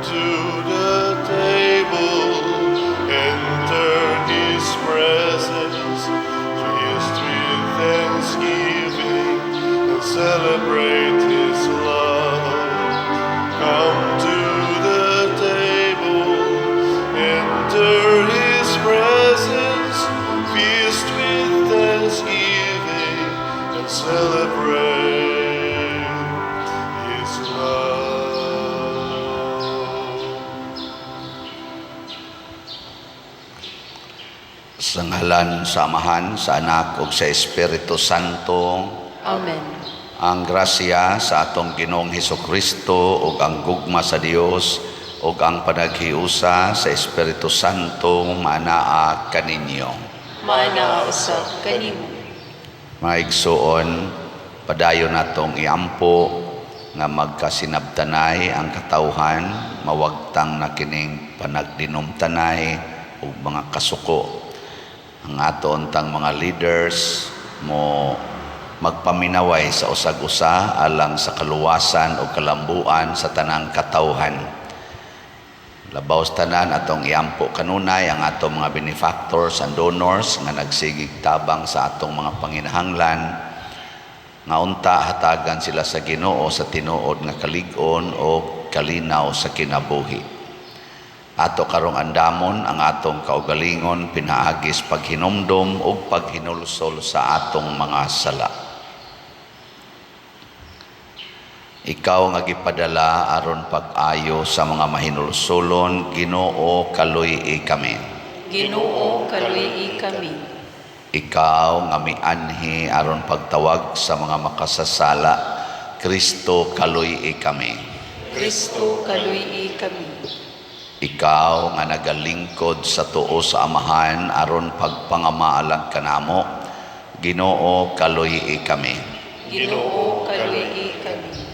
to the table, enter his presence, feast with thanksgiving, and celebrate his love. Come to the table, enter his presence, feast with thanksgiving, and celebrate his love. Sa ngalan sa Amahan, sa Anak ug sa Espiritu Santo. Amen. Ang grasya sa atong Ginoong Hesukristo ug ang gugma sa Dios ug ang panaghiusa sa Espiritu Santo maanaa kaninyo. Maanaa usab kanimo. Mga igsuon, padayon natong iampo nga magkasinabtanay ang katawhan, mawagtang na kining panagdinumtanay ug mga kasuko. Ang ato untang mga leaders mo magpaminaway sa usag-usa alang sa kaluwasan o kalambuan sa tanang katawhan. Labaw sa tanan atong iampo kanunay ang atong mga benefactors and donors nga nagsigig tabang sa atong mga panginahanglan nga unta hatagan sila sa Ginoo sa tinuod nga kalig-on o kalinaw sa kinabuhi. Ato karong andamon ang atong kaugalingon pinaagis paghinumdom ug paghinulsol sa atong mga sala. Ikaw nga gipadala aron pag-ayo sa mga mahinulsolon, Ginoo, kaluy-i kami. Ginoo, kaluy-i kami. Ikaw nga mianhi aron pagtawag sa mga makasasala, Kristo, kaluy-i kami. Kristo, kaluy-i kami. Ikaw nga nagalingkod sa tuo sa Amahan aron pagpangamaalang kanamo, Ginoo, kaluy-i kami. Ginoo, kaluy-i kami.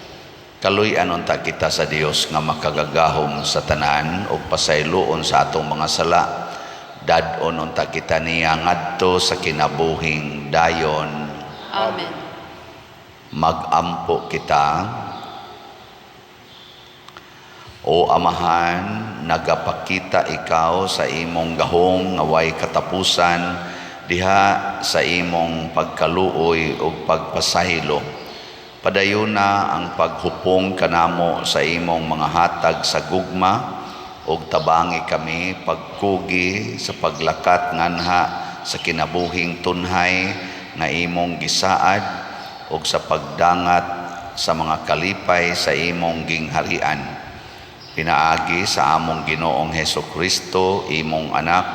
Kaluy-an unta kita sa Dios nga makagagahom sa tanan ug pasayloon sa atong mga sala. Dad-on unta kita niya ngadto sa kinabuhing dayon. Amen. Magampo kita. O Amahan, nagapakita ikaw sa imong gahom nga way katapusan diha sa imong pagkaluoy ug pagpasaylo. Padayon na ang paghupong kanamo sa imong mga hatag sa gugma ug tabangi kami pagkugi sa paglakat nganha sa kinabuhing tunhay nga imong gisaad ug sa pagdangat sa mga kalipay sa imong gingharian. Pinaagi sa among Ginoong Hesukristo, imong anak,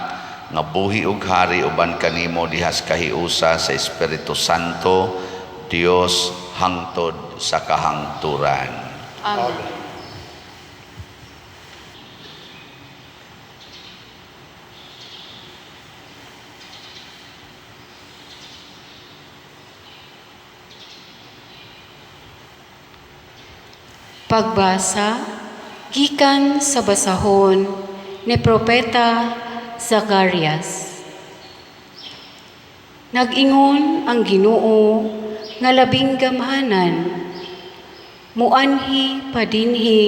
nga buhi ug hari uban kanimo dihas kahiusa sa Espiritu Santo, Dios hangtod sa kahangturan. Amen. Pagbasa gikan sa basahon ni Propeta Zacarias. Nag-ingon ang Ginoo nga labing gamhanan, muanhi padinhi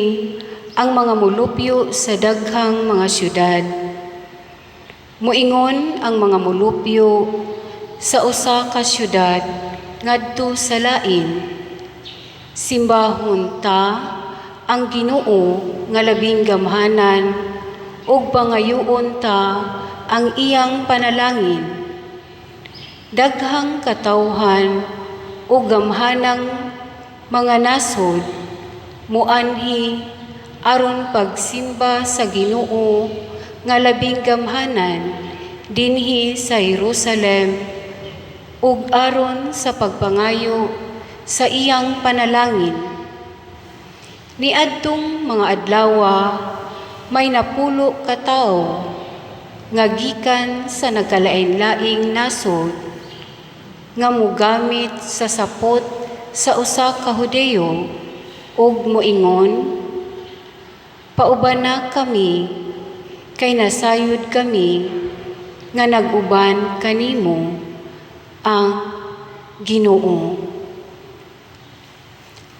ang mga mulupyo sa daghang mga syudad. Muingon ang mga mulupyo sa usa ka syudad ngadto sa lain. Simbahon ta ang Ginoo nga labing gamhanan ug pangayuon ta ang iyang panalangin. Daghang katawhan ug gamhanang mga nasod muanhi aron pagsimba sa Ginoo nga labing gamhanan dinhi sa Jerusalem ug aron sa pagpangayo sa iyang panalangin. Niadtong mga adlawa may napulo ka tawo nga gikan sa nagkalain-laing nasod nga mogamit sa sapot sa usa ka Hudeyo ug moingon, paubana kami kay nasayod kami nga nag-uban kanimo ang Ginoo.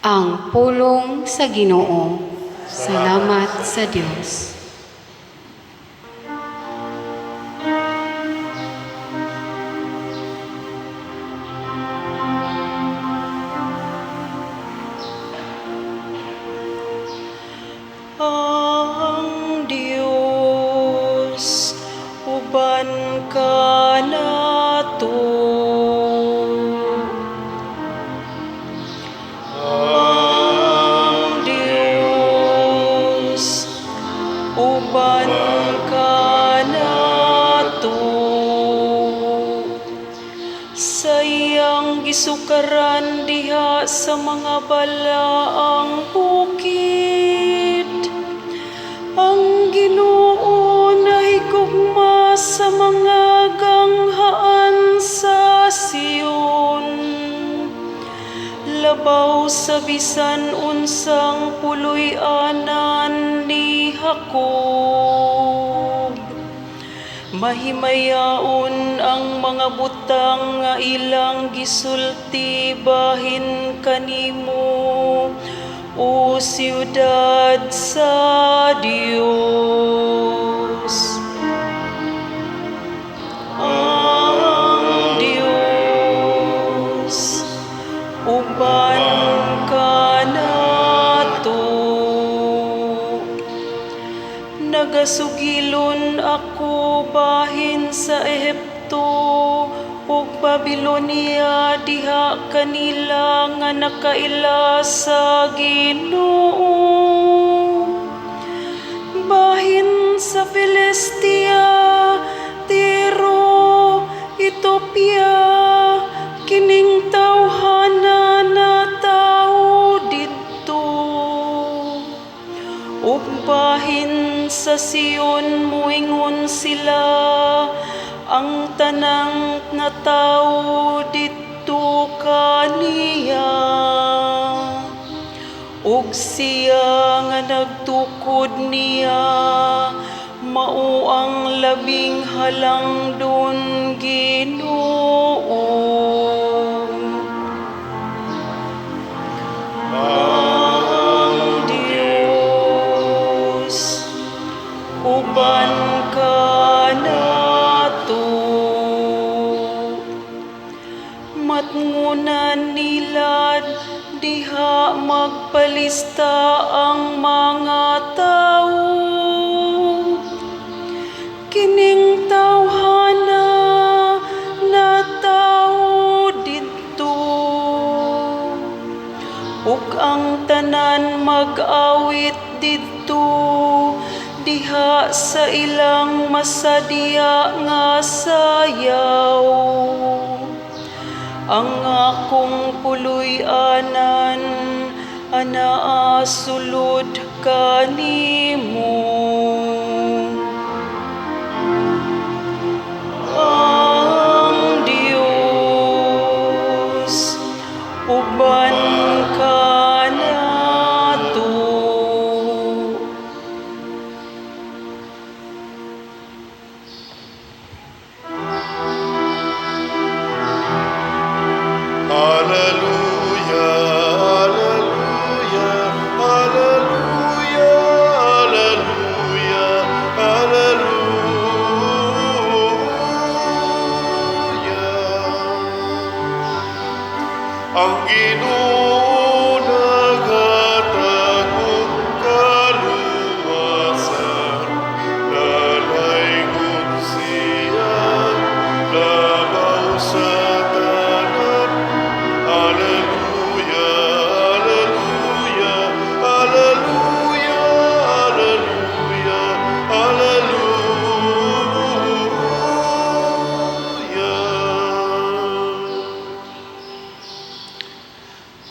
Ang pulong sa Ginoo. Salamat sa Dios. Ang Dios uban kanato. Ang Dios uban kanato. Sa iyang gisukaran diha sa mga balaang bukid, ang Ginoo nahigugma sa mga ganghaan sa Sion. Labaw sa bisan unsang puloy-anan ni Jacob. Mahimayaon ang mga butang nga ilang gisulti bahin kanimo, o siyudad sa Dios. Ang Dios uban kanato. Nagasugilon ako bahin sa Ehipto ug Babilonia diha kanila nga nakaila sa Ginoo. Bahin sa Filistia, Tiro, Ethiopia, kining tawhana natawo didto. Ug bahin sa Sion muingon sila, ang tanang natawo didto kaniya. Ug siya nga nagtukod niya, mao ang labing halangdon Ginoo. Ang Dios uban kanato. Matngunan nila diha magpalista ang mga tawo. Kining tawhana natawo didto. Ug ang tanan mag-awit didto diha sa ilang masadya nga sayaw. Ang akong puloy-anan anaa sulod kanimo. Ang Dios uban kanato. Alleluia, alleluia, alleluia, alleluia, alleluia. Ang Ginoo naghatag og kaluwasan, nalaygon siya labaw sa tanan. Alleluia, alleluia, alleluia, alleluia, alleluia.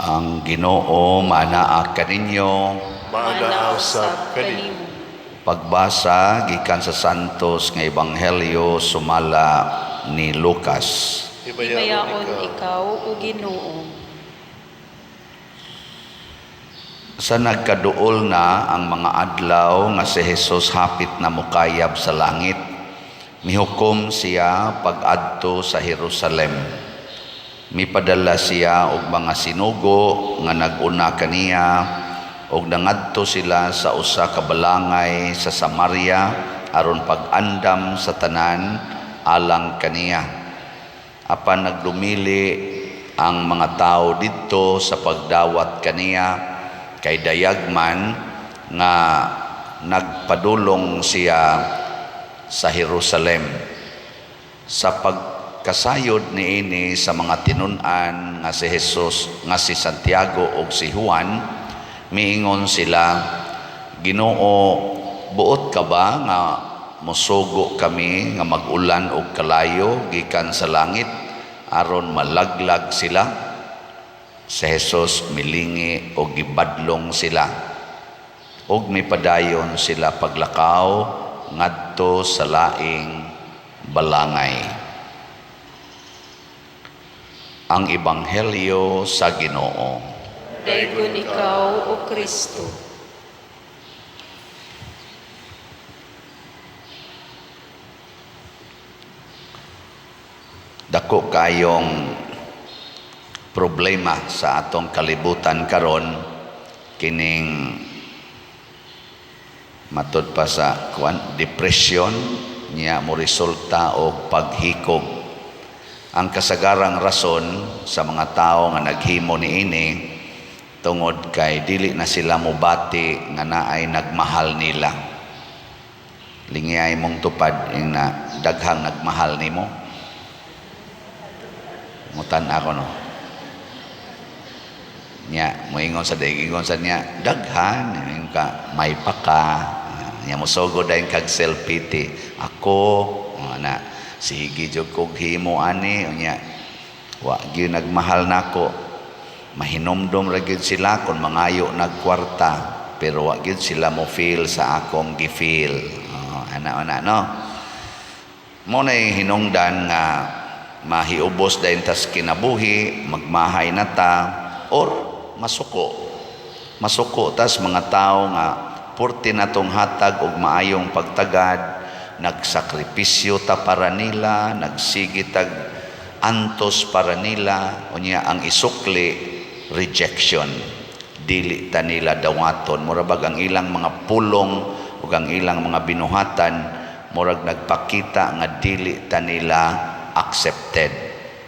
Ang Ginoo manaa kaninyo. Maanaa usab kanimo. Pagbasa gikan sa Santos nga Ebanghelyo sumala ni Lucas. Himayaon ikaw, o Ginoo. Sa nagkaduol na ang mga adlaw nga si Jesus hapit na mukayab sa langit, mihukom siya pag-adto sa Jerusalem. Mipadala siya og mga sinugo nga nag-una kaniya Ug nangadto sila sa usa ka balangay sa Samaria aron pag-andam sa tanan alang kaniya. Apan nagdumili ang mga tawo didto sa pagdawat kaniya kay dayag man nga nagpadulong siya sa Jerusalem. Sa pagkasayod niini sa mga tinun-an nga si Jesus, nga si Santiago ug si Juan, miingon sila, "Ginoo, buot ka ba nga mosugo kami nga mag-ulan og kalayo gikan sa langit aron malaglag sila?" Si Jesus milingi og gibadlong sila ug mipadayon sila paglakaw ngadto sa laing balangay. Ang Ebanghelyo sa Ginoo. Daygon ikaw, O Kristo. Dako kayong problema sa atong kalibutan karon, kining matud pa sa kuan, depression niya mo resulta og paghikog. Ang kasagarang rason sa mga tao nga naghimo niini tungod kay dili na sila mobati nga naay nagmahal nila. Lingiyay mong tupad ing na daghang nagmahal nimo. Mutan ako no. Nya moingon sa daigingon sa niya daghan ingon ka may paka nya mosugod dayon kag self pity. Ako na sige jud kog himo ani, unya wa gyud nagmahal nako. Mahinomdom ra gyud sila kon mangayo nagkwarta, pero wa gyud sila mo feel sa akong gi-feel. Oh, ana ana no. Mo na hinungdan nga mahiubos dayon tas kinabuhi, magmahay na ta or masuko. Masuko tas mga tao nga purti natong hatag og maayong pagtagad, nagsakripisyo ta para nila, nagsige tag antos para nila, unya ang isukli rejection. Dili ta nila dawaton, mura bag ang ilang mga pulong ug ang ilang mga binuhatan murag nagpakita nga dili ta nila accepted.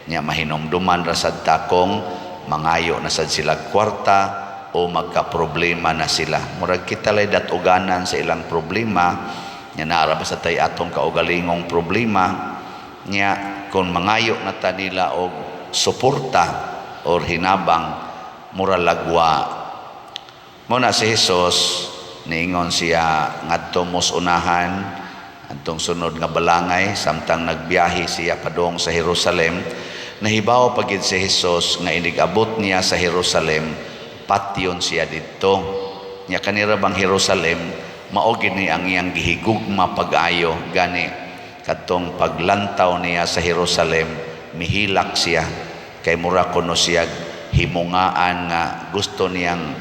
Nya mahinumduman ra sad ta kung mangayo na sad sila kwarta o magka-problema na sila. Murag kita lay datuganan sa ilang problema, nya naara pa sa tay atong kaugalingong problema. Nya kung mangayo na ta nila og suporta or hinabang, mura lagwa. Mo na si Jesus niingon siya ngadto mos unahan antong sunod nga balangay samtang nagbiyahe siya padung sa Jerusalem. Nahibaw pa gid si Jesus nga inig-abot niya sa Jerusalem, patyon siya didto. Nya kanira bang Jerusalem mao gid ni ang iyang gihigugma pag-ayo, gani kadtong paglantaw niya sa Jerusalem mihilak siya kay mura kuno siya himungaan nga gusto niyang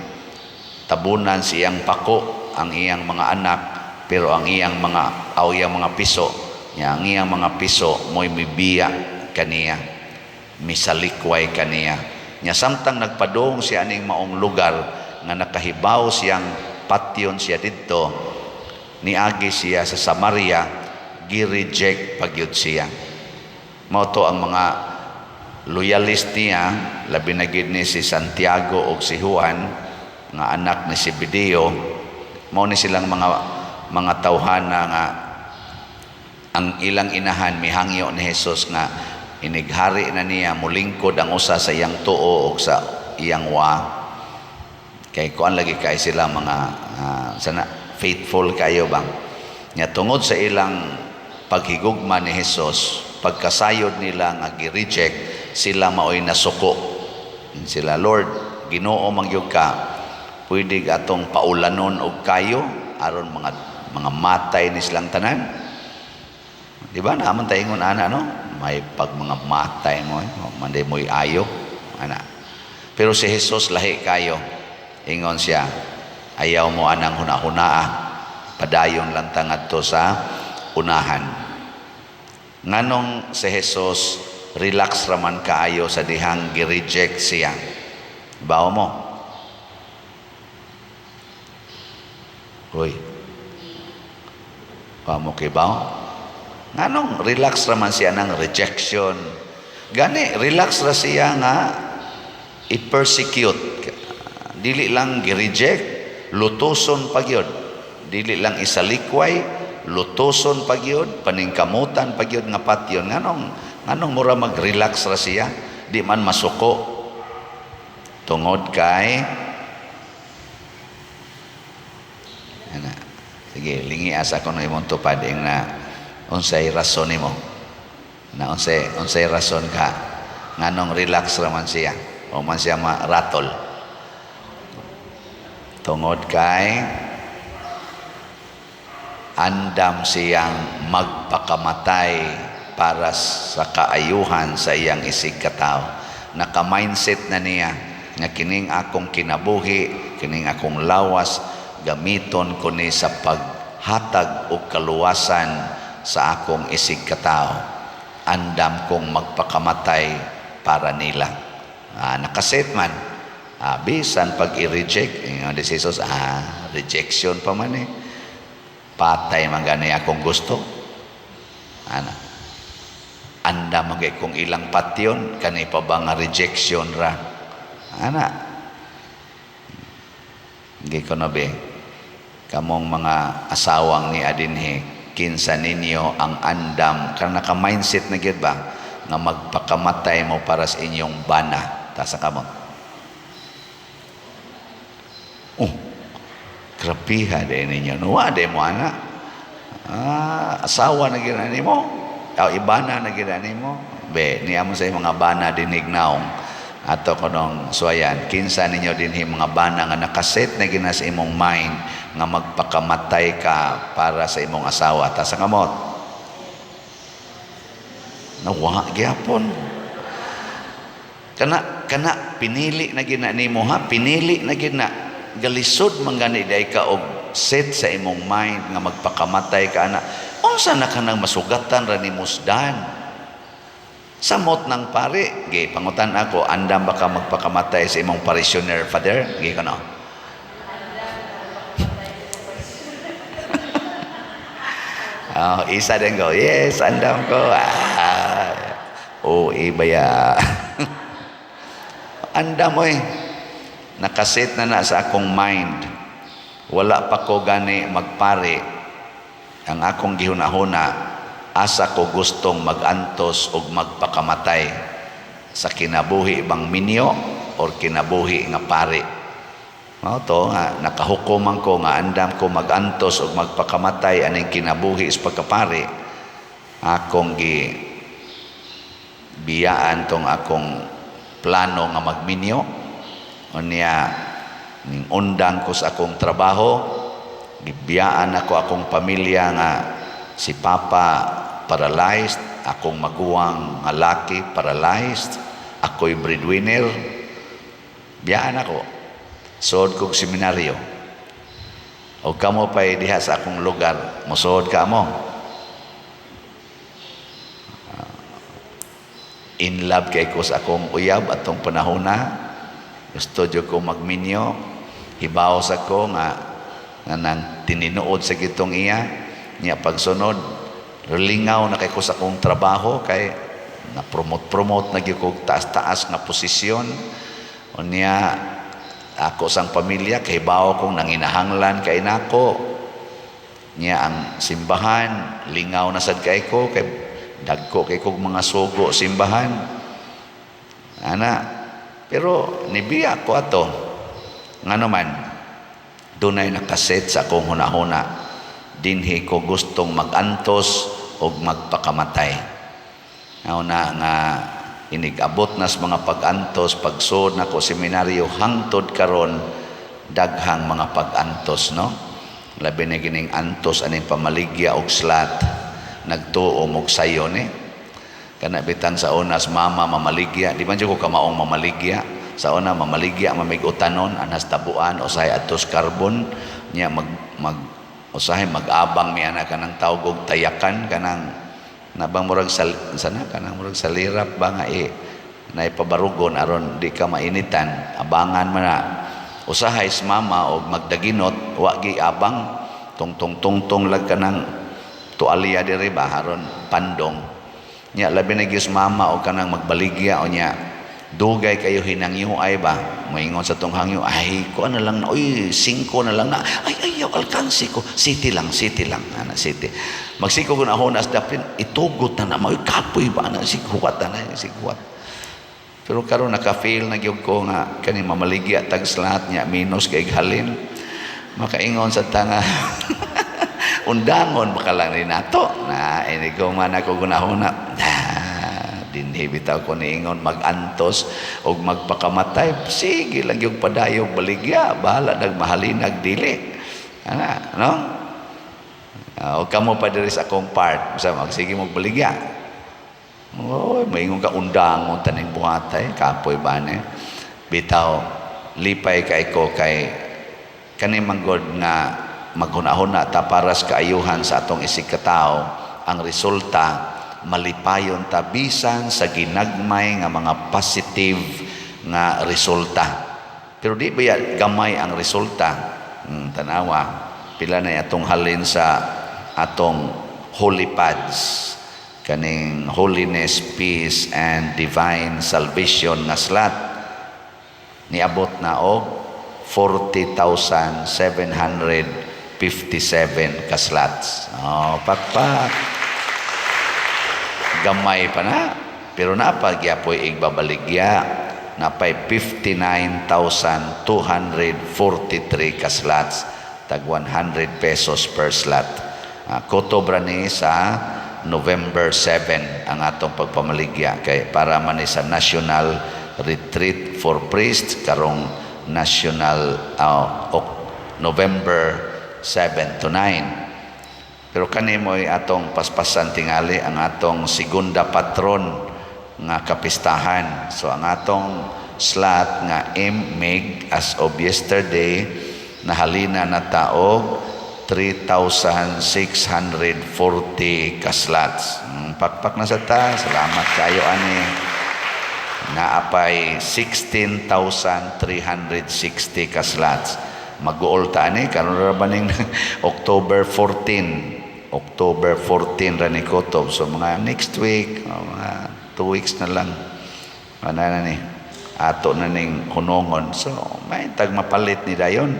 tabunan siyang pako ang iyang mga anak, pero ang iyang mga aw iyang mga piso niya, ang iyang mga piso mo'y mibiya kaniya, misalikway kaniya. Nya samtang nagpadung siya aning maong lugar nga nakahibaw siyang patyon siya didto, niagi siya sa Samaria, gi-reject pagyud siya. Mao to ang mga loyalist niya, labi na gid ni si Santiago ug si Juan nga anak ni Zebedeo. Mao ni silang mga tawhana nga ang ilang inahan mihangyo ni Jesus nga inighari na niya molingkod ang usa sa iyang tuo og sa iyang wa. Kay kuan lagi kay sila mga sana faithful kayo bang. Nya tungod sa ilang paghigugma ni Jesus, pagkasayod nila nga gi-reject, sila maoy nasuko. Sila, "Lord, Ginoo man gyud ka, pwede atong paulanon og kayo aron mga matay ni silang tanan." Di ba naaman tayo ingon ana no? May pag mga matay mo, manday mo'y ayo ana. Pero si Jesus lahi kayo. Ingon siya, ayaw mo anang hunahunaa, padayon lang ta ngadto sa unahan. Nganong si Jesus relax raman kaayo sa dihang gi-reject siya? Bawo mo. Hoy. Wa mo kibaw? Nganong relax ra man siya ng rejection? Gani relax ra siya nga i-persecute. Dili lang gi-reject, lutuson pa gyud. Dili lang isalikway, lutuson pa gyud, paningkamutan pa gyud nga patyon. Nganong mura mag-relax ra siya? Di man masuko. Tungod kay ana. Sige, lingi asa ko na imong tupad ing na unsay rason nimo. Na unsay rason ka nganong relax ra man siya o man siya maratol. Tungod kay andam siyang magpakamatay para sa kaayuhan sa iyang isig katawo. Naka-mindset na niya nga kining akong kinabuhi, kining akong lawas, gamiton ko ni sa paghatag og kaluwasan sa akong isig katawo. Andam kong magpakamatay para nila. Nakaset man. Bisan pag i-reject, ingon si Jesus, rejection pa man eh. Patay man gani akong gusto. Ana. Andam man kay kung ilang patyon, kani pa ba nga rejection ra. Ana. Hindi ko na be. Kamong mga asawang ni adinhi, kinsa ninyo ang andam, karang naka-mindset na gyud ba nga magpakamatay mo para sa inyong bana. Tasa ka mo. Oh, grabiha din ninyo. Nuwa din mo, ana. Asawa na gyud nimo. Aw, ibana na gyud nimo. Be, niya mo sa mga bana dinig naong. Ato ko nung suwayan, kinsa ninyo dinhi mga bana nga nakaset na gina sa imong mind nga magpakamatay ka para sa imong asawa. Ta sa kamot. Nawa gyapon. Kana pinili na gina nimo ha, pinili na gina. Galisod man gani day ka og set sa imong mind nga magpakamatay ka ana. Unsa na ka nang masugatan ra nimo sdan? Samot ng pare, gi pangutan ako, andam ba ka magpakamatay sa imong parishioner, Father? Gi ka no? Oh, isa din ko, yes, andam ko. Oh, iba ya. Andam oy. Nakaset na na sa akong mind. Wala pa ko gani magpare. Ang akong gihuna-huna, asa ko gustong magantos og magpakamatay sa kinabuhi bang minyo or kinabuhi nga pare. Mao to nga nakahukuman ko nga andam ko magantos og magpakamatay aning kinabuhi sa pagkapare. Akong gi biyaan tong akong plano nga magminyo. Unya ning undang ko sa akong trabaho, gibiyaan ako akong pamilya nga si Papa paralyzed, akong maguwang nga laki paralyzed, ako'y breadwinner. Biyaan ako. Suod kog seminaryo. O kamo pa'y diha sa akong lugar, mosuod ka mo. In love kay ko sa akong uyab atong panahona. Gusto jud ko magminyo. Hibaw sa ko nga nang tininuod sa gitong iya. Niya pagsunod, lingaw na kay ko sa akong trabaho kay na promote-promote na gyud kog taas-taas nga posisyon. Unya ako sang pamilya kay bawo kong nanginahanglan kay nako. Niya ang simbahan lingaw na sad kay ko kay dagko kay kog mga sugo simbahan. Ana, pero nibiya ko ato. Ngano man dunay nakaset sa akong hunahuna. Dinhi ko gustong magantos og magpakamatay. Una nga inigabot nas mga pag-antos, pagsuod nako seminaryo hangtod karon daghang mga pag-antos, no? Labi na gining antos aning pamaligya og slat, nagtuo og sayon eh. Kana bitang sa unas mama mamaligya, di man jud ko kamaong mamaligya. Sa una mamaligya mamig-utanon anas tabuan usahay atos karbon nya mag mag usahay mag-abang mi ana kanang tawag og tayakan kanang nabang murag sal, sana kanang murag salirap ba nga naipabarugon aron di ka mainitan, abangan man na. Usahay sa mama og magdaginot wa gi abang. Tungtong tungtong lag ka ng tualya diri ba, haron pandong. Nya labi na gyud mama o kanang magbaligya o nya dugay kayo hinangyo ay ba, moingon sa tong hangyo, "Ay, ko na lang na, uy, singko na lang na, ay, ayaw, alkansi ko, city lang, city lang, ana, city." Magsiko ko na as dapin, itugot na na, may kapoy ba na, sighuwat na na, sighuwat. Pero karon naka-feel na gyud ko nga kani mamaligya tag slot niya minus kay halin. Makaingon sa tanga, undangon baka lang ni nato. Na ini ko man ako gunahuna. Ah, dinhi bitaw ko niingon magantos og magpakamatay. Sige lang yung padayog baligya, bahala nag mahalinag dili. Ana, no? O kamo pa diri sa akong part, sa magsige mo baligya. Oh, maingon ka undangon taning buhatay, kapoy ba ni? Bitaw, lipay kay ko kay kani manggod nga maghuna-huna ta para sa kaayuhan sa atong isig katao, ang resulta malipayon ta bisan sa ginagmay nga mga positive nga resulta. Pero di ba gamay ang resulta? Tanawa, pila na atong halin sa atong holy pads, kaning holiness, peace and divine salvation nga slot, niabot na og 40,757 ka slots. Oh, pakpak. Gamay pa na. Pero napa gyapoy igbabaligya, napay 59,243 ka slots, tag 100 pesos per slot. Kutob ra ni sa November 7 ang atong pagpamaligya kay para man ni sa National Retreat for Priests karong national November 7 to 9. Pero kani mo'y atong paspasan tingali ang atong segunda patron nga kapistahan. So ang atong slot nga MMIG as of yesterday nahalina na taog 3,640 ka slots. Pakpak na sa ta. Salamat kayo ani. Naapay 16,360 ka slots. Mag-uol ta ani karon ra ba ning October 14. October 14 ra ni kutob. So mga next week, o mga 2 weeks na lang. Ano na ni? Ato na ning hunongon. So may tag mapalit ni dayon.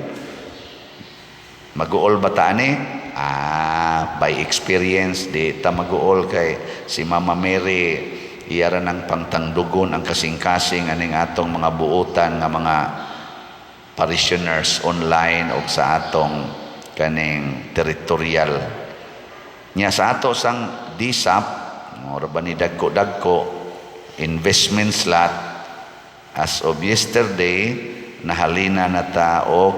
Mag-uol ba ta ani? Ah, by experience di ta mag-uol kay si Mama Mary iya ra ng pangtangdugon ang kasing-kasing aning atong mga buutan nga mga parishioners online o sa atong kaning territorial. Nya sa ato sang DSAP, mura ba ni dagko-dagko investment slot, as of yesterday nahalina na ta og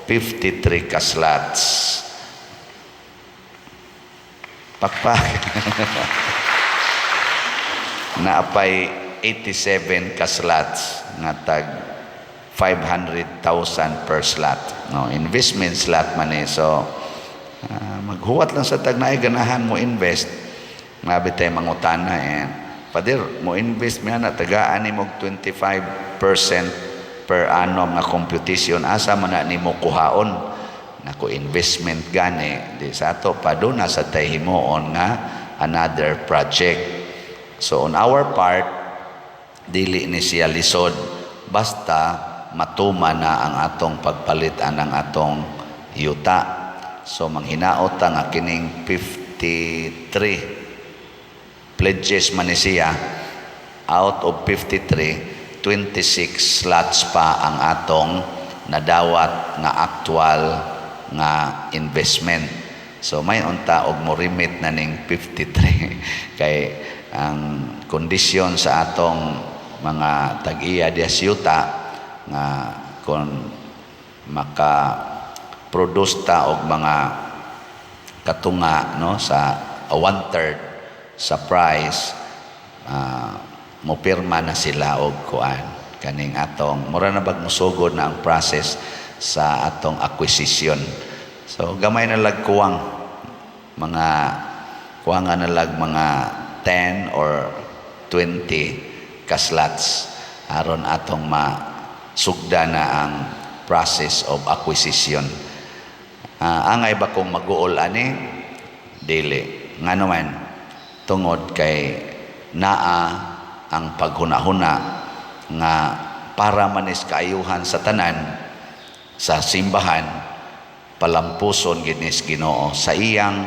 53 ka slots. Pakpak. Naapay 87 ka slots nga tag 500,000 per slot. No, investment slot man eh. So, maghuwat lang sa tag naay ganahan mo invest. Ngabi tayo mangutana eh. "Father, mo invest mi ana, tagaan nimo og 25% per annum nga computation, asa man na nimo kuhaon?" Nako, investment gani di sa ato pa do na sa tay himuon nga another project. So on our part, dili ni siya lisod basta matuma na ang atong pagpalit anang atong yuta. So manghinaot ta nga kining 53 pledges man ni siya, out of 53, 26 slots pa ang atong nadawat nga actual nga investment. So may unta og mo remit na ning 53 kay ang kondisyon sa atong mga tag-iya diya sa yuta nga kung maka produce ta og mga katunga, no, sa a one third sa price, mopirma na sila og kuan kaning atong mura na bag musugod na ang process sa atong acquisition. So gamay na lag kuwang, mga kuwang na lag mga 10 or 20 ka slots aron atong masugda na ang process of acquisition. Angay ba kong mag-uol ani? Dili. Ngano man? Tungod kay naa ang paghuna-huna nga para manis kaayuhan sa tanan sa simbahan, palampuson gid nis Ginoo sa iyang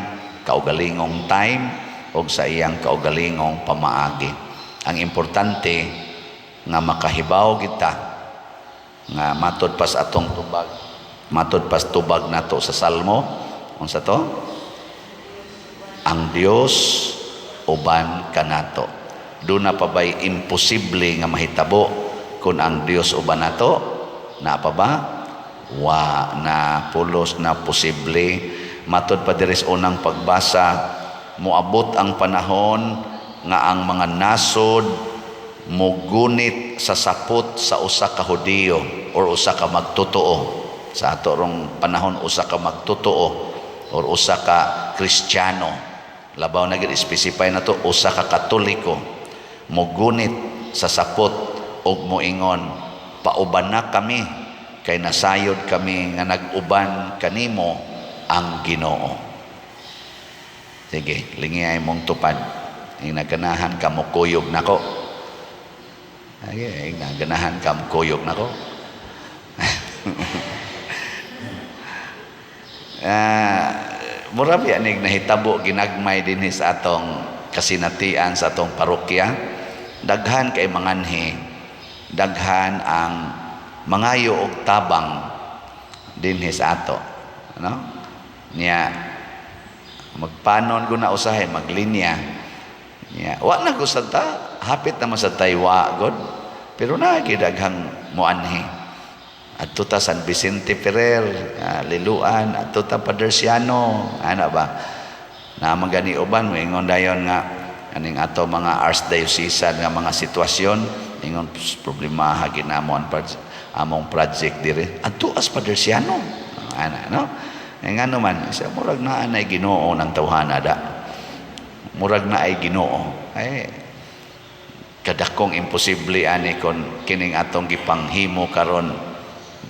kaugalingong time o sa iyang kaugalingong pamaagi. Ang importante nga makahibaw kita nga matod pas atong tubag, matod pas tubag nato sa Salmo, unsa to? Ang Dios uban kanato. Duna pa ba'y imposible nga mahitabo kung ang Dios uban nato? Na pa ba? Wa na, pulos na posible. Matod pa diri sa unang pagbasa, moabot ang panahon nga ang mga nasod mugunit sa sapot sa usa ka Hudiyo or usa ka magtotoo. Sa ato rong panahon, usa ka magtotoo or usa ka Kristiyano. Labaw na gid, specify na to, usa ka Katoliko mugunit sa sapot og moingon, "Pauban na kami kay nasayod kami nga nag-uban kanimo ang Ginoo." Sige, lingi mong tupad. Ing naganahan ka mo kuyog nako. Ay, naganahan ka mo kuyog nako. Mura biya nig nahitabo ginagmay dinhi sa atong kasinatian, sa atong parokya. Daghan kay manganhi, daghan ang mangayo og tabang dinhi sa ato, no? Niya magpanon ko na usahay maglinya niya, wa na ko sa ta, hapit naman sa taywa god, pero na daghang moanhi. Adto ta San Vicente Ferrer, Liluan, adto ta Paderciano, ana ba? Na gani uban moingon dayon nga aning ato mga archdiocesan nga mga sitwasyon, ingon problema ginamo ang among project dire. Adto as Paderciano. Ana, no? Eh, ngano man, sa murag naa nay Ginoo ng tawhana da. Murag na ay Ginoo. Ay kadakong imposible ani kon kining atong gipanghimo karon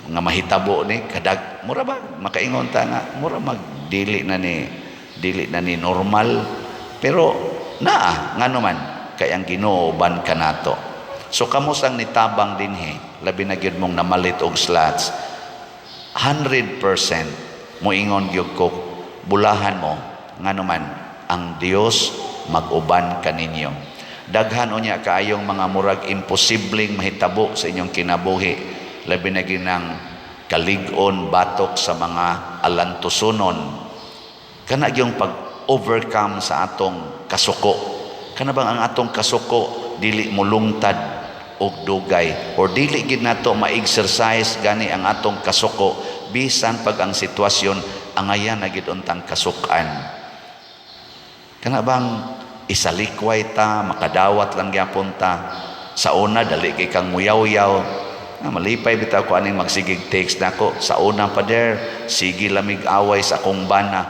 nga mahitabo ni kadag, mura ba makaingon ta nga mura magdili na ni, dili na ni normal, pero naa, ngano man kay ang Ginoo uban kanato. So kamo sang nitabang dinhi, labi na gyud mong namalit og slots, 100% moingon gyud ko, bulahan mo, ngano man ang Dios mag-uban kaninyo. Daghan unya kaayong mga murag imposibleng mahitabo sa inyong kinabuhi, labi na ginang kalig-on batok sa mga alantusonon, kana gyung pag-overcome sa atong kasuko, kana bang ang atong kasuko dili molungtad og dugay or dili gid nato ma-exercise gani ang atong kasuko bisan pag ang sitwasyon angayan na gid untang kasukan, kana bang isalikway ta, makadawat lang gyapon ta. Sa una dali kay kang muyaw-yaw. Ah, malipay bitaw ko aning magsigig text nako. Sa una, pader, sige lamig away sa akong bana,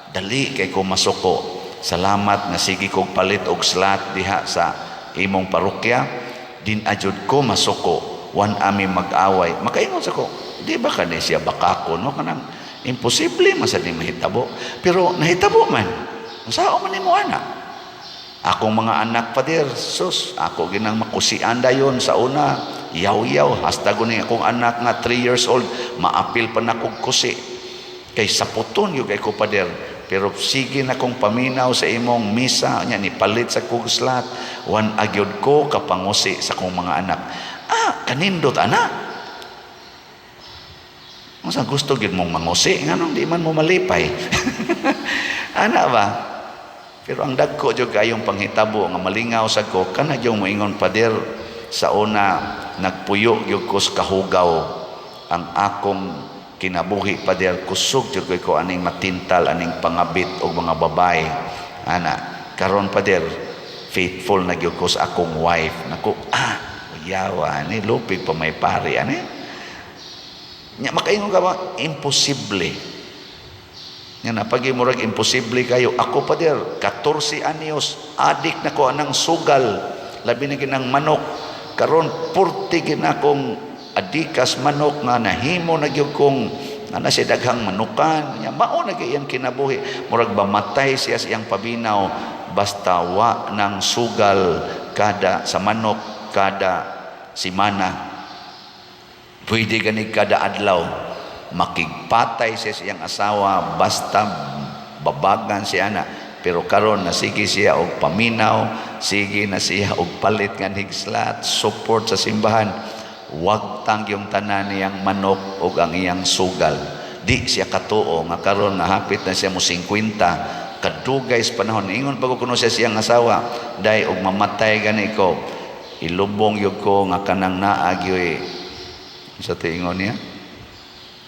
dali kay ko masuko. Salamat nga sige kog palit og slot diha sa imong parokya, din ajud ko masuko, wan ami mag-away. Makaingon sa ko, di ba kani siya bakako, no? Kanang imposible man sa ni mahitabo, pero nahitabo man. Unsa man nimo ana? Akong mga anak, pader, sus, ako ginang makusian dayon sa una, yaw-yaw, hasta ni akong anak nga 3 years old, maapil pa na kog kusi. Kay saputon yung kay ko, pader. Pero sige na kong paminaw sa imong misa, nya ni palit sa kog slot, wan agyod ko kapangusi sa kong mga anak. Ah, kanindot ana. Unsa gusto gyud mong mangusi, nganong di man mo malipay? Ana ba? Pero ang dagko jud kayong panghitabo nga malingaw sa ko, kana gyud moingon, pader, sa una nagpuyo gyud ko sa kahugaw ang akong kinabuhi, pader, kusog jud ko aning matintal, aning pangabit og mga babae ana. Karon, pader, faithful na gyud ko sa akong wife nako. Ah, yawa ni lupig pa may pari ani nya. Makaingon ka ba imposible nga napagi murag imposible kayo? Ako, pader, 14 anyos adik na ko anang sugal, labi na ginang manok. Karon 40 gid na akong adikas manok nga nahimo na gyud kong Ana siya daghang manukan nya, mao na kay iyang kinabuhi. Murag mamatay siya sa iyang paminaw basta wa ng sugal kada sa manok kada simana. Pwede gani kada adlaw. Makigpatay siya sa iyang asawa basta babagan siya na. Pero karon nasige siya og paminaw, sige na siya og palit nga higslat, support sa simbahan. Wagtang yung tanan niyang manok og ang iyang sugal. Di siya katuo nga karon nga hapit na siya mo 50, kadugay sa panahon. Ingon pa ko kuno siya siyang asawa, "Day, og mamatay gani ko, ilubong yun ko nga kanang naa gyoy," sa tingon niya,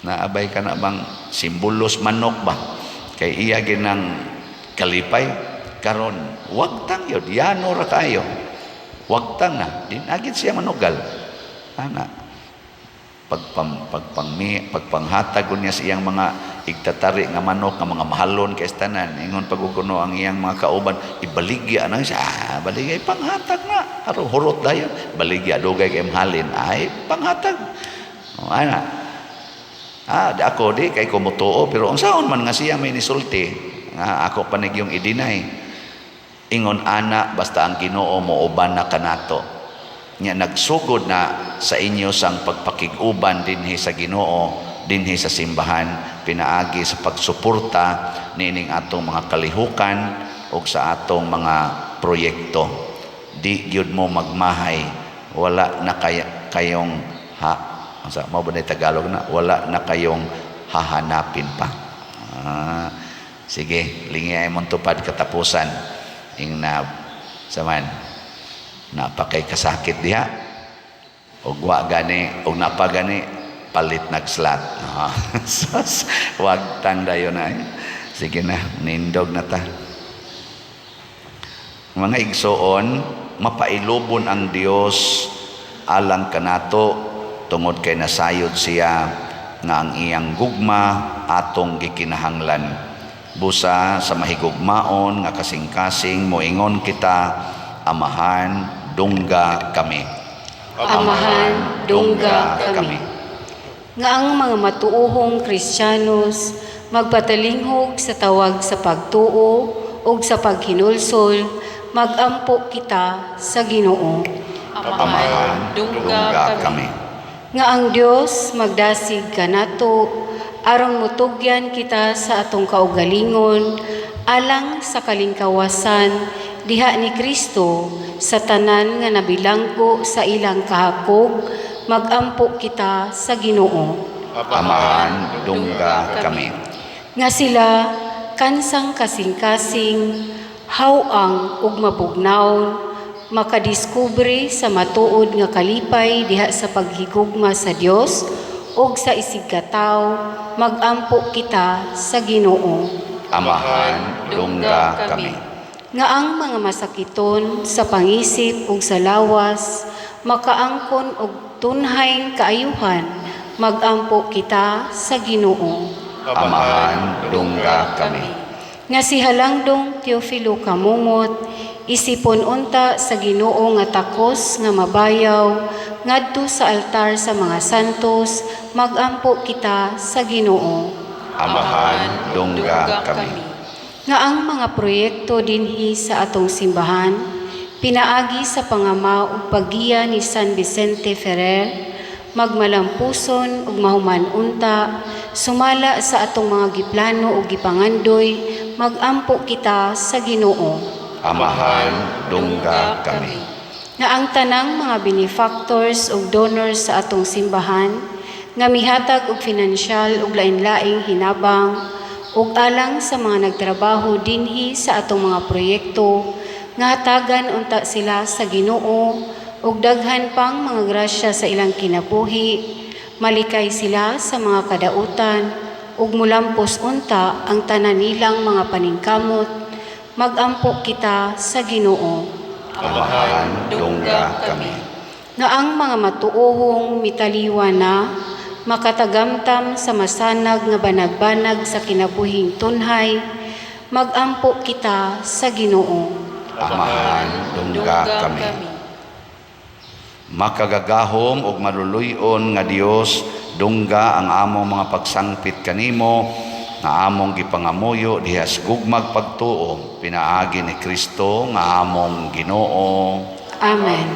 naabay ka na bang simbolos manok ba, kay iya ginang kalipay. Karon wagtang yun, yano ra kayo, wagtang na din agit siya manugal ana. Pagpanghatag niya sa iyang mga igtatari nga manok nga mga mahalon kay tanan, ingon pagkukuno ang iyang mga kauban, "Ibaligya na siya." "Ah, baligya, panghatag na aron hurot dayon." "Baligya, dugay kay mahalin." "Ay, panghatag." Oh, ana. Ah, di ako di kay ko motuo, pero unsaon man nga siya may nisulti nga ako panig yung i-deny. Ingon ana, basta ang Ginoo mo uban na kanato. Nya nagsugod na sa inyo sang pagpakig-uban dinhi sa Ginoo, dinhi sa simbahan, pinaagi sa pagsuporta niining atong mga kalihukan ug sa atong mga proyekto. Di gyud mo magmahay, wala na kay, kayong ha, unsa mao ba na Tagalog na wala na kayong hahanapin pa. Ah, sige, lingi ay mong tupad katapusan. Ing na saman napakay kasakit diha og wa gani og napa gani palit nag-slot. Ah, sus, wag tanda yun na. Sige na, nindog na ta. Mga igsoon, mapailubon ang Dios alang kanato tungod kay nasayod siya nga ang iyang gugma atong gikinahanglan. Busa sa mahigugmaon nga kasing-kasing moingon kita, "Amahan, dungga kami." Amahan, dungga kami. Nga ang mga matuohong Kristiyanos magpatalinghog sa tawag sa pagtuo ug sa paghinulsol, magampo kita sa Ginoo. Amahan, dungga kami. Nga ang Dios magdasig kanato aron mutugyan kita sa atong kaugalingon alang sa kalingkawasan diha ni Kristo sa tanan nga nabilanggo sa ilang kahakog, magampo kita sa Ginoo. Amahan, dungga kami. Nga sila kansang kasing-kasing, haw-ang ug mabugnawon, makadiskubre sa matuod nga kalipay diha sa paghigugma sa Dios ug sa isigkatawo, magampo kita sa Ginoo. Amahan, dungga kami. Nga ang mga masakiton sa pangisip ug sa lawas makaangkon og tunhayng kaayuhan, magampo kita sa Ginoo. Amahan, dungga kami. Nga si Halangdong Teofilo Camomot isipon unta sa Ginoo nga takos nga mabayaw ngadto sa altar sa mga santos, magampo kita sa Ginoo. Amahan, dungga kami. Nga ang mga proyekto dinhi sa atong simbahan pinaagi sa pangama ug paggiya ni San Vicente Ferrer magmalampuson ug mahuman unta sumala sa atong mga giplano ug gipangandoy, magampo kita sa Ginoo. Amahan, dungga kami. Nga ang tanang mga benefactors ug donors sa atong simbahan nga mihatag og finansyal ug lain-laing hinabang ug alang sa mga nagtrabaho dinhi sa atong mga proyekto, nga hatagan unta sila sa Ginoo ug daghan pang mga grasya sa ilang kinabuhi, malikay sila sa mga kadautan ug mulampos unta ang tanan nilang mga paningkamot, magampo kita sa Ginoo. Amahan, dungga kami. Nga ang mga matuohong mitaliwa na makatagamtam sa masanag nga banag-banag sa kinabuhing tunhay, magampo kita sa Ginoo. Amahan, dungga kami. Makagagahom ug maluluy-on nga Dios, dungga ang among mga pagsangpit kanimo nga among gipangamuyo diha sa gugmag pagtuo pinaagi ni Kristo nga among Ginoo. Amen.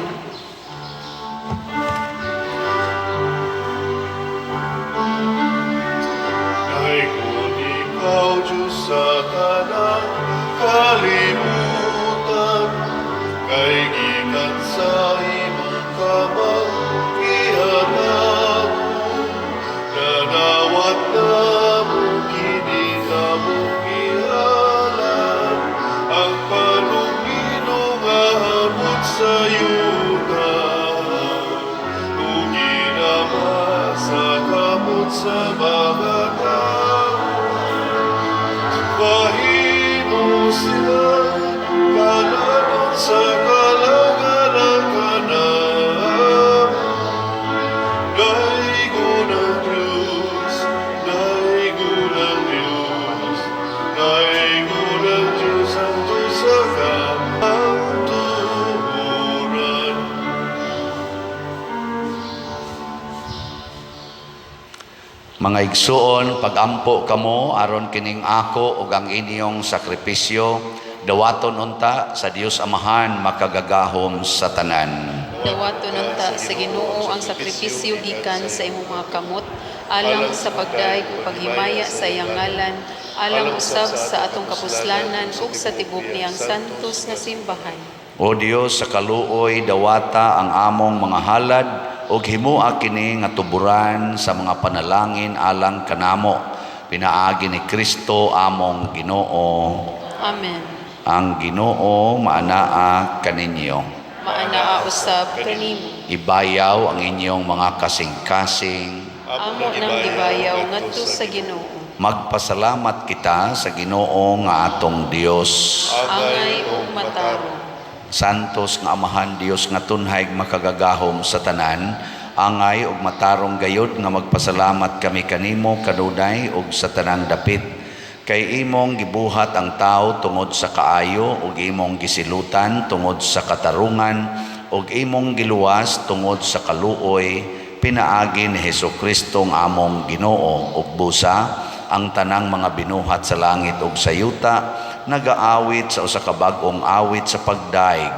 Daygon ikaw, Diyos, sa tanang kalibutan, kay gikan sa imong kamang gihatag. Nadawat namo kini among gihalad, ang panumino nga abot sa yuta, ug ginama sa kamot sa mga tao. Mahimo sila kalanon sa kalangalang kanamo. Daygon ang Diyos, daygon ang Diyos, daygon ang Diyos, ang Diyos sa kamatuoran. Mga igsuon, pagampo kamo aron kining ako ug ang inyong sakripisyo dawaton unta sa Dios Amahan makagagahom sa tanan. Dawaton unta sa Ginoo ang sakripisyo gikan sa imong mga kamot alang sa pagdayeg ug paghimaya sa iyang ngalan, alang usab sa atong kapuslanan ug sa tibok niyang santos nga simbahan. O Dios, sa kaluoy dawata ang among mga halad ug himoa kini nga tuburan sa mga panalangin alang kanamo pinaagi ni Kristo among Ginoo. Amen. Ang Ginoo maanaa kaninyo. Maanaa usab kanimo. Ibayaw ang inyong mga kasing-kasing. Amo nang gibayaw ngadto sa Ginoo. Magpasalamat kita sa Ginoo nga atong Dios. Angay ug matarong. Santos nga Amahan Dios nga tunhay makagagahom sa tanan, angay ug matarong gayod nga magpasalamat kami kanimo kanunay ug sa tanang dapit. Kay imong gibuhat ang tao tungod sa kaayo ug imong gisilutan tungod sa katarungan ug imong giluwas tungod sa kaluoy pinaagi ni Hesukristo nga among Ginoo ug busa ang tanang mga binuhat sa langit ug sa yuta nagaawit sa usa ka bag-ong awit sa pagdaig.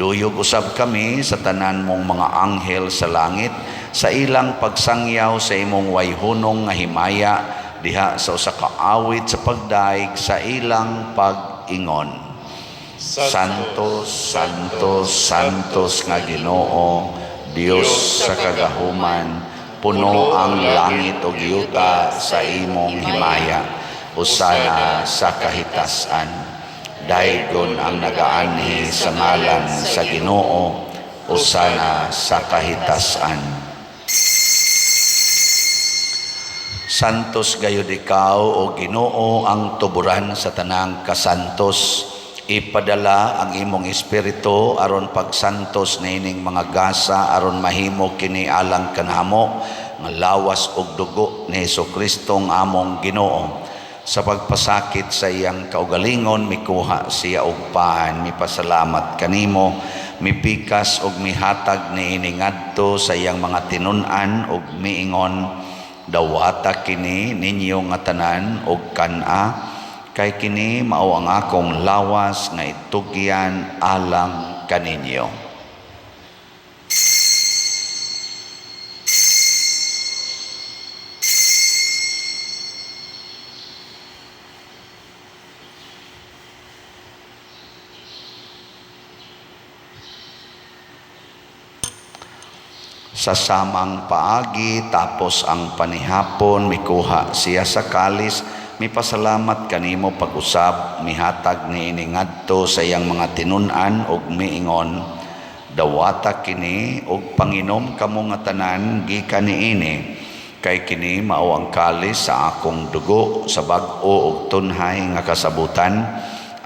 Duyog usab kami sa tanan mong mga anghel sa langit sa ilang pagsangyaw sa imong wayhunong nga himaya diha sa usa ka awit sa pagdaig sa ilang pag-ingon. Santos, Santos, Santos nga Ginoo, Dios sa kagahuman, puno ang langit ug yuta sa imong himaya. Usana sa kahitasan. Daygon ang nagaanhi sa ngalan sa Ginoo, usana sa kahitasan. Santos gayud ikaw o Ginoo ang tuburan sa tanang kasantos. Ipadala ang imong espiritu aron pagsantos niining mga gasa aron mahimo kini alang kanamo nga lawas ug dugo ni Hesukristo nga among Ginoo. Sa pagpasakit sa iyang kaugalingon mikuha siya og pan, mipasalamat kanimo, mipikas og mihatag niini ngadto sa iyang mga tinun-an og miingon, dawata kini ninyo nga tanan og kan-a, kay kini mao ang akong lawas nga itugyan alang kaninyo. Sa samang paagi tapos ang panihapon mikuha siya sa kalis, mipasalamat kanimo pag-usab, mihatag niini ngadto sa iyang mga tinun-an ug miingon, dawata kini ug panginom kamo nga tanan gikan niini, kay kini mao ang kalis sa akong dugo sa bag-o ug tunhay nga kasabutan,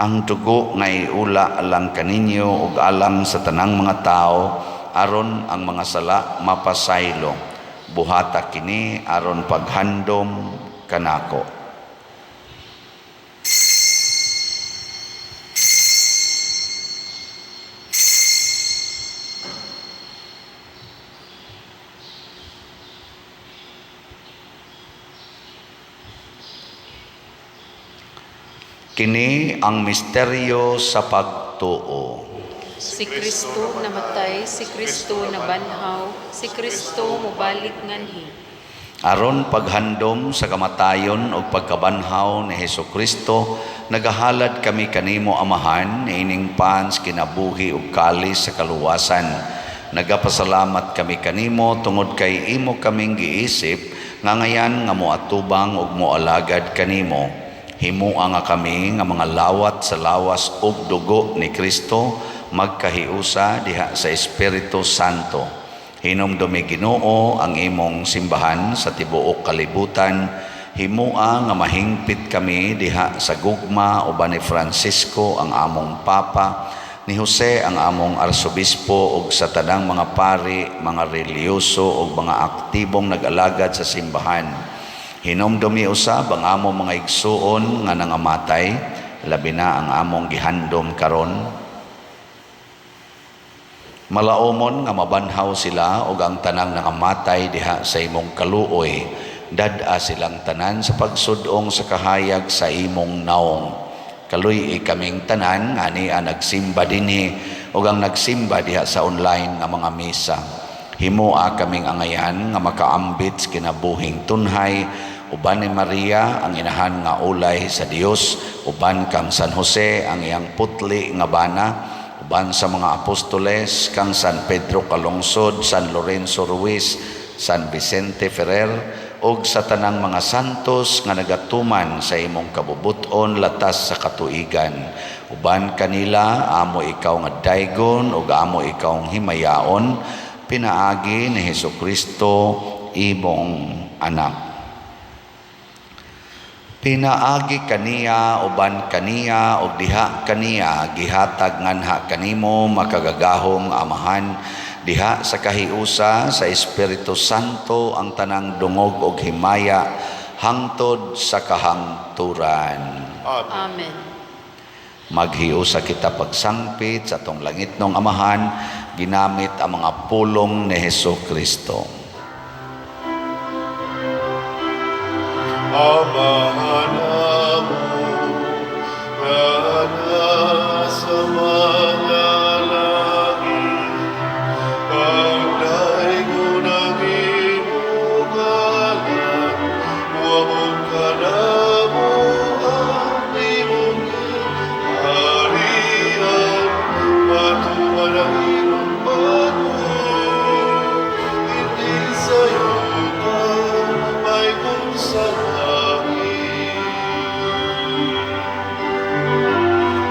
ang dugo nga iula alang kaninyo ug alang sa tanang mga tawo aron ang mga sala mapasaylo. Buhata kini aron paghandom kanako. Kini ang misteryo sa pagtuo. Si Kristo namatay, si Kristo nabanhaw, si Kristo mobalik nganhi. Aron paghandom sa kamatayon ug pagkabanhaw ni Hesus Kristo, nagahalad kami kanimo, Amahan, niining pan sa kinabuhi ug kalis sa kaluwasan. Nagapasalamat kami kanimo tungod kay imo kaming giisip nga ngayan nga moatubang ug moalagad kanimo. Himua nga kami nga mga lawat sa lawas ug dugo ni Kristo magkahiusa diha sa Espiritu Santo. Hinumdumi, Ginoo, ang imong simbahan sa tibuok kalibutan. Himua nga mahingpit kami diha sa gugma uban ni Francisco ang among Papa, ni Jose ang among arsobispo ug sa tanang mga pari, mga relihiyoso ug mga aktibong nag-alagad sa simbahan. Hinumdumi usab ang among mga igsuon nga nangamatay, labi na ang among gihandom karon. Malaumon nga mabanhaw sila ug ang tanang nangamatay diha sa imong kaluoy. Dad-a silang tanan sa pagsud-ong sa kahayag sa imong naong. Kaluy-i kaming tanan nga ania nagsimba dinhi ug ang nagsimba diha sa online nga mga misa. Himoa kaming angayan nga makaambit sa kinabuhing tunhay uban ni Maria ang inahan nga ulay sa Dios, uban kang San Jose ang iyang putli nga bana, uban sa mga apostoles, kang San Pedro Calungsod, San Lorenzo Ruiz, San Vicente Ferrer ug sa tanang mga santos nga nagatuman sa imong kabubut-on latas sa katuigan. Uban kanila amo ikaw nga daygon ug amo ikaw himayaon pinaagi ni Hesus Kristo, imong anak. Pinaagi kaniya, uban kaniya ug diha kaniya, gihatag nganha kanimo, makagagahom Amahan, diha sa kahiusa sa Espiritu Santo ang tanang dungog ug himaya hangtod sa kahangturan. Amen. Amen. Maghiusa kita pagsangpit sa atong langitnong Amahan ginamit ang mga pulong ni Hesus Kristo. Amahan amon, nga nasa mga langit, pagdaygon ang imong ngalan, moabot kanamo ang imong kaharian, matuman ang imong pagbuot, dinhi sa yuta, mahimong sa langit.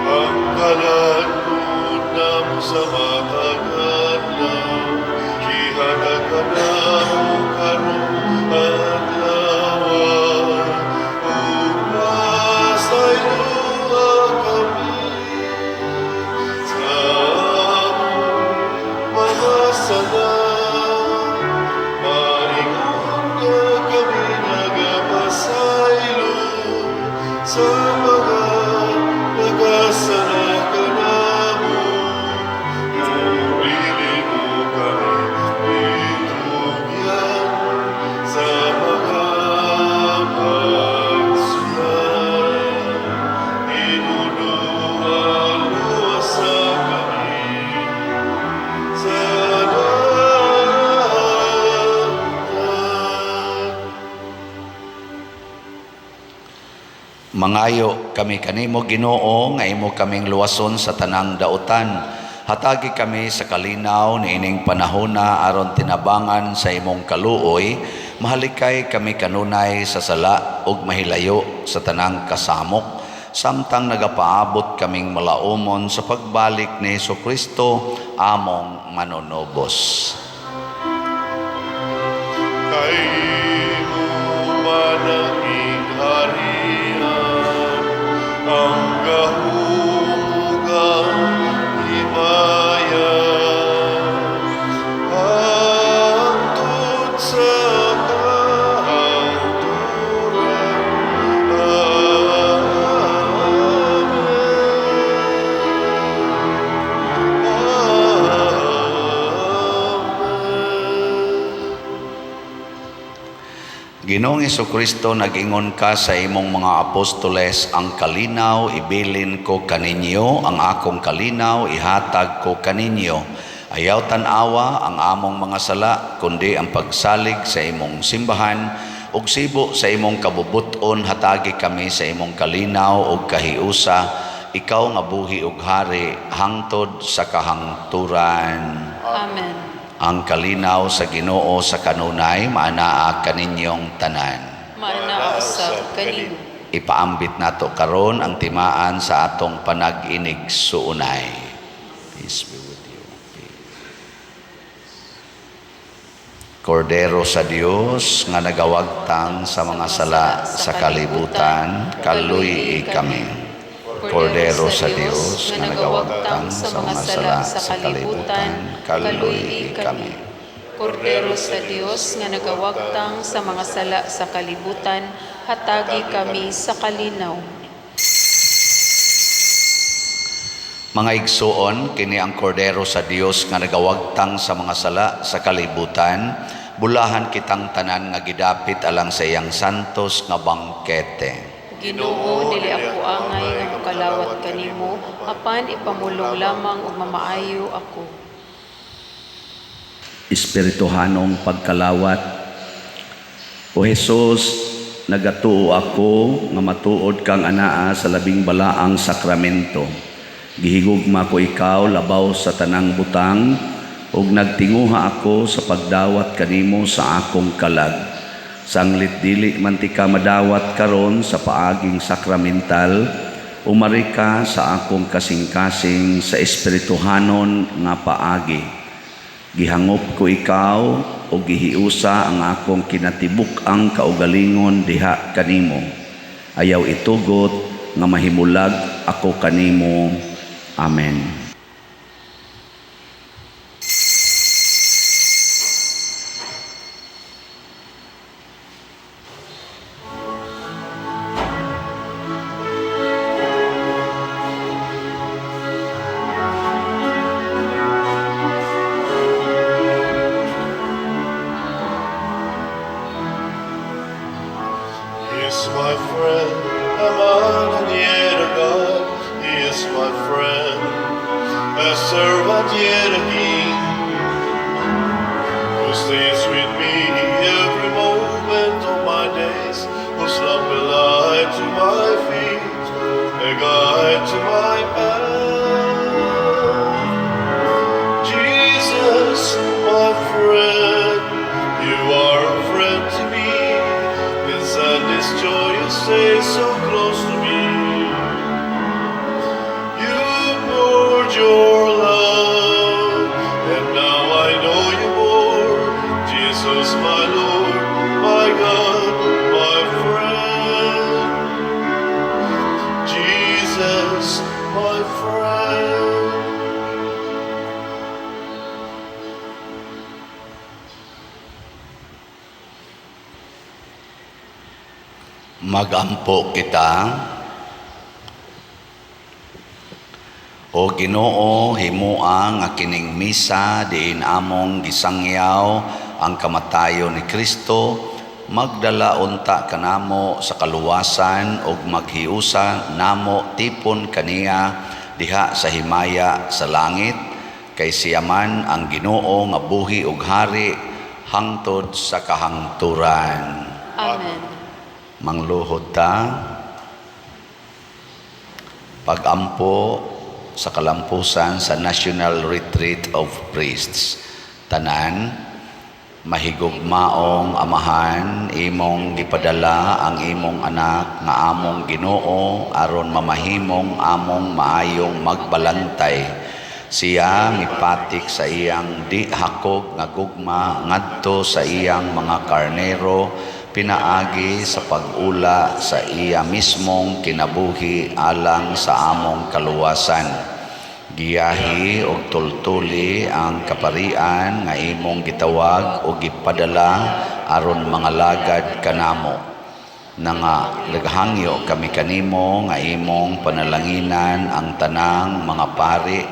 Ang kalan-on namo sa matag adlaw, ihatag kanamo karong adlaw, ug pasayloa kami sa among mga sala, maingon nga kami nagapasaylo sa mga nagkasala kanamo. Ug dili mo kami itugyan sa mga pagsulay. Hinumduma, luwasa kami sa daotan. Mangayo kami kanimo, Ginoo, nga imo kaming luwason sa tanang dautan. Hatagi kami sa kalinaw niining panahona aron tinabangan sa imong kaluoy, mahalikay kami kanunay sa sala ug mahilayo sa tanang kasamok samtang nagapaabot kaming malaumon sa pagbalik ni Hesus Kristo among manunubos. Kay imo man ang gingharian, ang gahom ug ang himaya, hangtod sa kahangturan. Amen. Amen. Ginoong Kristo, nag-ingon ka sa imong mga apostoles, "Ang kalinaw ibilin ko kaninyo, ang akong kalinaw ihatag ko kaninyo." Ayaw tan-awa ang among mga sala, kundi ang pagsalig sa imong simbahan, ug sibo sa imong kabubuton hatagi kami sa imong kalinaw ug kahiusa, ikaw nga buhi ug hari hangtod sa kahangturan. Amen. Ang kalinaw sa Ginoo sa kanunay maanaa kaninyong tanan. Maanaa usab kanimo. Ipaambit nato karon ang timaan sa atong panag-inigsuonay. Peace be with you. Peace. Kordero sa Dios nga nagawagtang sa mga sala sa kalibutan, kaluy kami. Kordero sa Dios nga nagawagtang sa mga sala sa kalibutan, kaluy kami. Kordero sa Dios nga nagawagtang sa mga sala sa kalibutan, hatagi kami sa kalinaw. Mga igsuon, kini ang kordero sa Dios nga nagawagtang sa mga sala sa kalibutan, bulahan kitang tanan nga gidapit alang sa iyang santos nga bangkete. Ginoo, dili ako angay nga mokalawat kanimo, apan ipamulong lamang ug mamaayo ako. Espirituhanong pagkalawat. O Hesus, nagatuo ako nga matuod kang anaa sa labing balaang sakramento. Gihigugma ko ikaw labaw sa tanang butang ug nagtinguha ako sa pagdawat kanimo sa akong kalag. Sanglit dili man tika madawat karon sa paaging sakramental, umari ka sa akong kasing-kasing sa espirituhanon nga paagi. Gihangop ko ikaw o gihiusa ang akong kinatibuk-ang kaugalingon diha kanimo. Ayaw itugot nga mahimulag ako kanimo. Amen. He is my friend, a man and yet a God. He is my friend, a servant yet a king, who stays with me every moment of my days, whose love a light to my feet, a guide to my path. Jesus, my friend, you are a friend to me. In sadness, joy, you stay so close to me. You poured your love, and now I know you more. Jesus, my Lord, my God, my friend. Jesus, my friend. Magampo kita. O Ginoo, himua nga kining misa diin among gisangyaw ang kamatayon ni Kristo magdala unta kanamo sa kaluwasan ug maghiusa namo tipon kaniya diha sa himaya sa langit, kay siya man ang Ginoo nga buhi ug hari hangtod sa kahangturan. Amen. Mangluhod ta. Pagampo sa kalampusan sa National Retreat of Priests. Tanan, mahigugmaong Amahan, imong gipadala ang imong anak nga among Ginoo aron mamahimong among maayong magbalantay. Siya mipatik sa iyang di hakog nga gugma ngadto sa iyang mga karnero pinaagi sa pag-ula sa iya mismong kinabuhi alang sa among kaluwasan. Giyahi og tultuli ang kaparian nga imong gitawag o gipadala aron mangalagad kanamo. Nanga naghangyo kami kanimo nga imong panalanginan ang tanang mga pari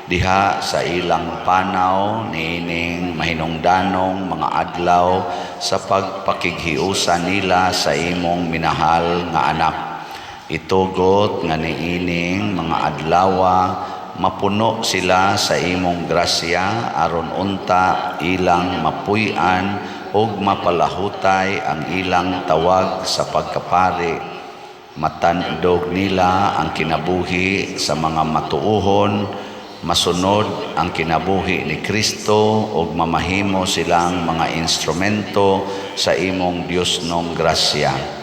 Diha sa ilang panaw niining mahinungdanong mga adlaw sa pagpakighiusa nila sa imong minahal nga anak. Itugot nga niining mga adlawa mapuno sila sa imong grasya aron unta ilang mapuy-an ug mapalahutay ang ilang tawag sa pagkapari. Matandog nila ang kinabuhi sa mga matuohon, masunod ang kinabuhi ni Kristo ug mamahimo silang mga instrumento sa imong Diosnong grasya.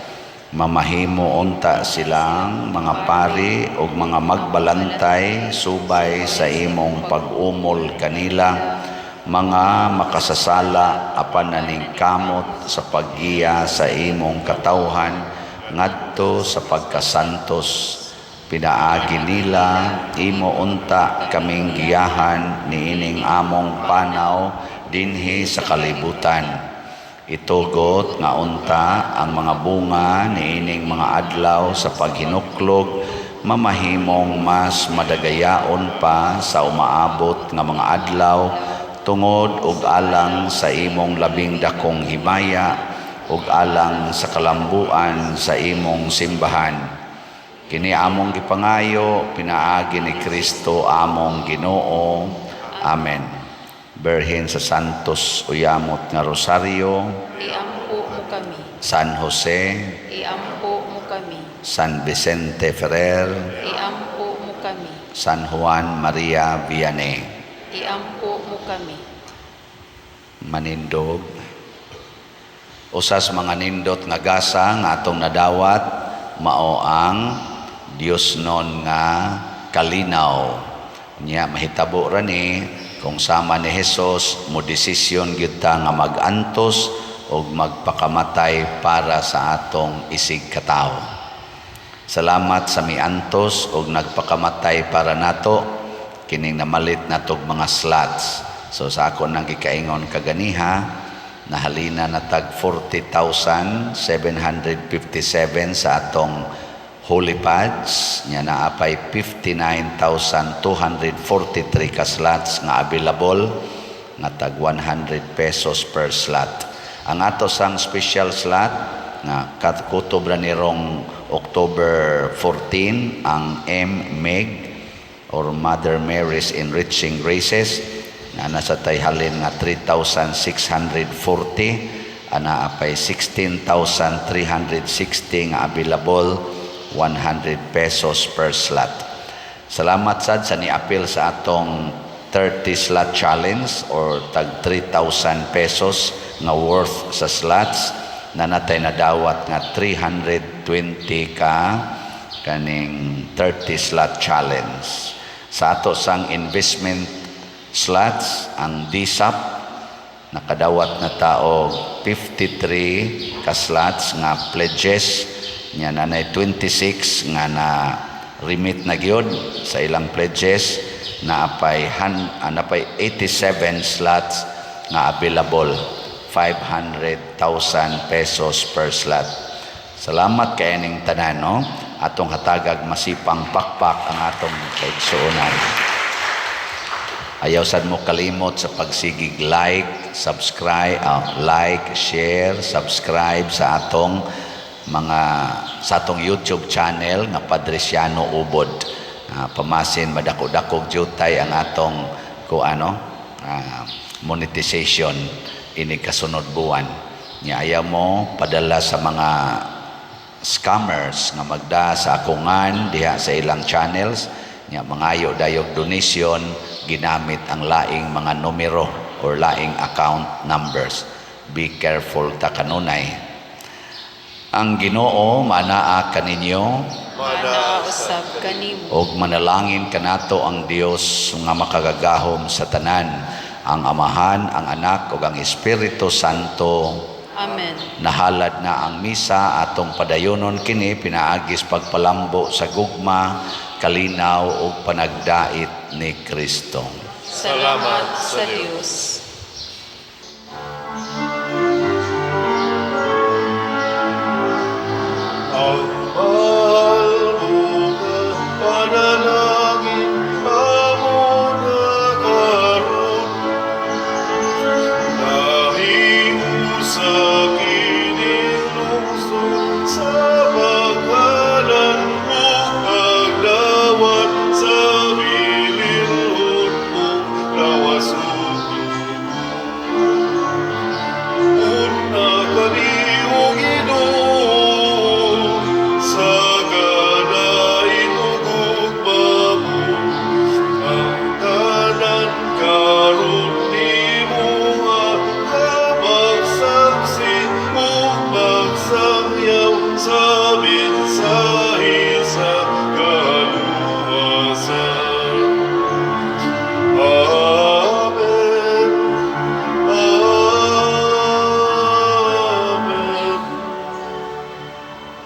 Mamahimo unta silang mga pari ug mga magbalantay subay sa imong pag-umol kanila, mga makasasala apan naningkamot sa paggiya sa imong katawhan ngadto sa pagkasantos. Pinaagi nila, imo unta kaming giyahan niining among panaw dinhi sa kalibutan. Itugot nga unta ang mga bunga niining mga adlaw sa paghinuklog mamahimong mas madagayaon pa sa umaabot nga mga adlaw tungod ug alang sa imong labing dakong himaya ug alang sa kalambuan sa imong simbahan. Kini among gipangayo pinaagi ni Kristo among Ginoo. Amen. Berhen sa Santos Uyamot nga Rosario, Iampo mo kami. San Jose, Iampo mo kami. San Vicente Ferrer, Iampo mo kami. San Juan Maria Vianney. Iampo mo kami. Manindog. Usas mga nindot nga gasa nga atong nadawat mao ang Diosnon nga kalinaw. Nya mahitabo ra ni kung sama ni Hesus mo desisyon gyud ta nga mag-antos og magpakamatay para sa atong isig katawo. Salamat sa miantos og nagpakamatay para nato kining namalit natog mga slots. So sa ako nang gikaingon kaganiha, nahalina na tag 40,757 sa atong Holy Pads, nya naapay 59,243 ka slots nga available nga tag 100 pesos per slot. Ang ato sang special slot nga kutob ra ni rong October 14, ang MMEG or Mother Mary's Enriching Graces nga nasa tay halin nga 3,640, ana apay 16,360 nga available, 100 pesos per slot. Salamat sad sa niapil sa atong 30 slot challenge or tag 3,000 pesos nga worth sa slots na natay nadawat nga 320 ka kaning 30 slot challenge. Sa ato sang investment slots, ang DSAP, nakadawat na tao 53 ka slots nga pledges nya, nanay 26 nga na remit na gyud sa ilang pledges, na apay napay 87 slots nga available, 500,000 pesos per slot. Salamat kay ning tanan, no? Atong hatagag masipang pakpak ang atong kaigsuonan. Ayaw sad mo kalimot sa pagsigig like, subscribe, like, share, subscribe sa atong YouTube channel nga Padriciano Ubod. Pamasin madako-dakog jutay ang atong ko ano monetization ini kasunod buwan. Nya ayaw mo padala sa mga scammers nga magda sa akungan diha sa ilang channels nya mangayo dayog donation ginamit ang laing mga numero or laing account numbers. Be careful ta kanunay. Ang Ginoo manaa kaninyo. Manaa usab kanimo. Og manalangin kanato ang Dios nga makagagahom sa tanan, ang Amahan, ang Anak ug ang Espiritu Santo. Amen. Nahalad na ang misa, atong padayonon kini pinaagis pagpalambo sa gugma, kalinaw ug panagdait ni Kristo. Salamat sa Dios.